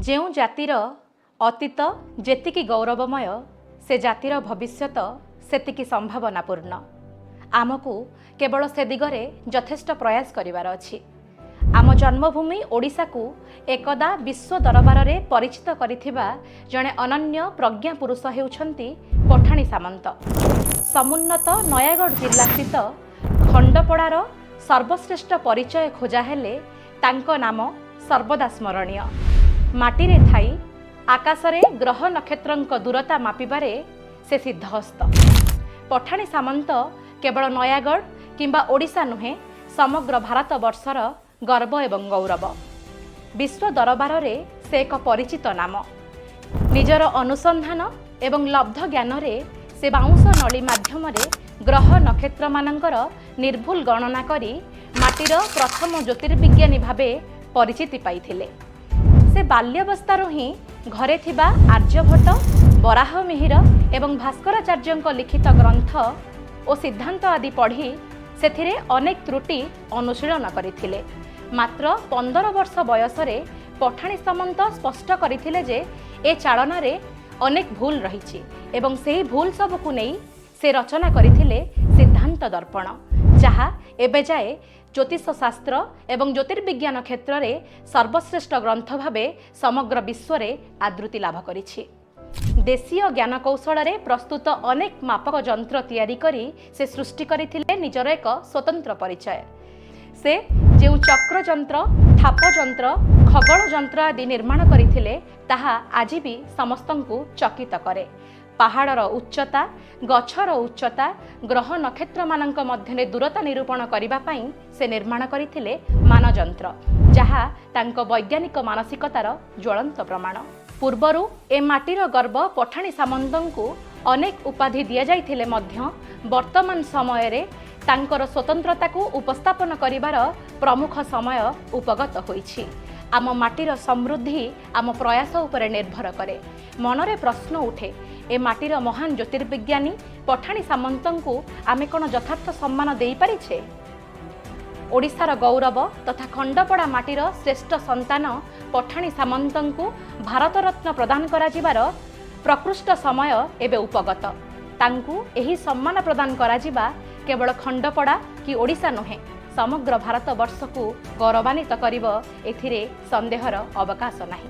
ଯେଉଁ ଜାତିର ଅତୀତ ଯେତିକି ଗୌରବମୟ, ସେ ଜାତିର ଭବିଷ୍ୟତ ସେତିକି ସମ୍ଭାବନାପୂର୍ଣ୍ଣ। ଆମକୁ କେବଳ ସେ ଦିଗରେ ଯଥେଷ୍ଟ ପ୍ରୟାସ କରିବାର ଅଛି। ଆମ ଜନ୍ମଭୂମି ଓଡ଼ିଶାକୁ ଏକଦା ବିଶ୍ୱ ଦରବାରରେ ପରିଚିତ କରିଥିବା ଜଣେ ଅନନ୍ୟ ପ୍ରଜ୍ଞା ପୁରୁଷ ହେଉଛନ୍ତି ପଠାଣି ସାମନ୍ତ। ସମୁନ୍ନତ ନୟାଗଡ଼ ଜିଲ୍ଲାସ୍ଥିତ ଖଣ୍ଡପଡ଼ାର ସର୍ବଶ୍ରେଷ୍ଠ ପରିଚୟ ଖୋଜା ହେଲେ ତାଙ୍କ ନାମ ସର୍ବଦା ସ୍ମରଣୀୟ। ମାଟିରେ ଥାଇ ଆକାଶରେ ଗ୍ରହ ନକ୍ଷତ୍ରଙ୍କ ଦୂରତା ମାପିବାରେ ସେ ସିଦ୍ଧହସ୍ତ। ପଠାଣି ସାମନ୍ତ କେବଳ ନୟାଗଡ଼ କିମ୍ବା ଓଡ଼ିଶା ନୁହେଁ, ସମଗ୍ର ଭାରତବର୍ଷର ଗର୍ବ ଏବଂ ଗୌରବ। ବିଶ୍ୱ ଦରବାରରେ ସେ ଏକ ପରିଚିତ ନାମ। ନିଜର ଅନୁସନ୍ଧାନ ଏବଂ ଲବ୍ଧ ଜ୍ଞାନରେ ସେ ବାଉଁଶ ନଳୀ ମାଧ୍ୟମରେ ଗ୍ରହ ନକ୍ଷତ୍ରମାନଙ୍କର ନିର୍ଭୁଲ ଗଣନା କରି ମାଟିର ପ୍ରଥମ ଜ୍ୟୋତିର୍ବିଜ୍ଞାନୀ ଭାବେ ପରିଚିତି ପାଇଥିଲେ। ସେ ବାଲ୍ୟାବସ୍ଥାରୁ ହିଁ ଘରେ ଥିବା ଆର୍ଯ୍ୟଭଟ୍ଟ, ବରାହମିହିର ଏବଂ ଭାସ୍କରାଚାର୍ଯ୍ୟଙ୍କ ଲିଖିତ ଗ୍ରନ୍ଥ ଓ ସିଦ୍ଧାନ୍ତ ଆଦି ପଢ଼ି ସେଥିରେ ଅନେକ ତ୍ରୁଟି ଅନୁଶୀଳନ କରିଥିଲେ। ମାତ୍ର 15 ବର୍ଷ ବୟସରେ ପଠାଣି ସାମନ୍ତ ସ୍ପଷ୍ଟ କରିଥିଲେ ଯେ ଏ ଚାଳନାରେ ଅନେକ ଭୁଲ ରହିଛି ଏବଂ ସେହି ଭୁଲ ସବୁକୁ ନେଇ ସେ ରଚନା କରିଥିଲେ ସିଦ୍ଧାନ୍ତ ଦର୍ପଣ, ଯାହା ଏବେ ଯାଏ ଜ୍ୟୋତିଷ ଶାସ୍ତ୍ର ଏବଂ ଜ୍ୟୋତିର୍ବିଜ୍ଞାନ କ୍ଷେତ୍ରରେ ସର୍ବଶ୍ରେଷ୍ଠ ଗ୍ରନ୍ଥ ଭାବେ ସମଗ୍ର ବିଶ୍ୱରେ ଆଦୃତି ଲାଭ କରିଛି। ଦେଶୀୟ ଜ୍ଞାନକୌଶଳରେ ପ୍ରସ୍ତୁତ ଅନେକ ମାପକ ଯନ୍ତ୍ର ତିଆରି କରି ସେ ସୃଷ୍ଟି କରିଥିଲେ ନିଜର ଏକ ସ୍ୱତନ୍ତ୍ର ପରିଚୟ। ସେ ଯେଉଁ ଚକ୍ର ଯନ୍ତ୍ର, ଠାପ ଯନ୍ତ୍ର, ଖଗୋଳ ଯନ୍ତ୍ର ଆଦି ନିର୍ମାଣ କରିଥିଲେ, ତାହା ଆଜି ବି ସମସ୍ତଙ୍କୁ ଚକିତ କରେ। ପାହାଡ଼ର ଉଚ୍ଚତା, ଗଛର ଉଚ୍ଚତା, ଗ୍ରହ ନକ୍ଷତ୍ରମାନଙ୍କ ମଧ୍ୟରେ ଦୂରତା ନିରୂପଣ କରିବା ପାଇଁ ସେ ନିର୍ମାଣ କରିଥିଲେ ମାନଯନ୍ତ୍ର, ଯାହା ତାଙ୍କ ବୈଜ୍ଞାନିକ ମାନସିକତାର ଜ୍ୱଳନ୍ତ ପ୍ରମାଣ। ପୂର୍ବରୁ ଏ ମାଟିର ଗର୍ବ ପଠାଣି ସାମନ୍ତଙ୍କୁ ଅନେକ ଉପାଧି ଦିଆଯାଇଥିଲେ ମଧ୍ୟ ବର୍ତ୍ତମାନ ସମୟରେ ତାଙ୍କର ସ୍ୱତନ୍ତ୍ରତାକୁ ଉପସ୍ଥାପନ କରିବାର ପ୍ରମୁଖ ସମୟ ଉପଗତ ହୋଇଛି। ଆମ ମାଟିର ସମୃଦ୍ଧି ଆମ ପ୍ରୟାସ ଉପରେ ନିର୍ଭର କରେ। ମନରେ ପ୍ରଶ୍ନ ଉଠେ, ଏ ମାଟିର ମହାନ ଜ୍ୟୋତିର୍ବିଜ୍ଞାନୀ ପଠାଣି ସାମନ୍ତଙ୍କୁ ଆମେ କ'ଣ ଯଥାର୍ଥ ସମ୍ମାନ ଦେଇପାରିଛେ? ଓଡ଼ିଶାର ଗୌରବ ତଥା ଖଣ୍ଡପଡ଼ା ମାଟିର ଶ୍ରେଷ୍ଠ ସନ୍ତାନ ପଠାଣି ସାମନ୍ତଙ୍କୁ ଭାରତରତ୍ନ ପ୍ରଦାନ କରାଯିବାର ପ୍ରକୃଷ୍ଟ ସମୟ ଏବେ ଉପଗତ। ତାଙ୍କୁ ଏହି ସମ୍ମାନ ପ୍ରଦାନ କରାଯିବା କେବଳ ଖଣ୍ଡପଡ଼ା କି ଓଡ଼ିଶା ନୁହେଁ, ସମଗ୍ର ଭାରତବର୍ଷକୁ ଗୌରବାନ୍ୱିତ କରିବ, ଏଥିରେ ସନ୍ଦେହର ଅବକାଶ ନାହିଁ।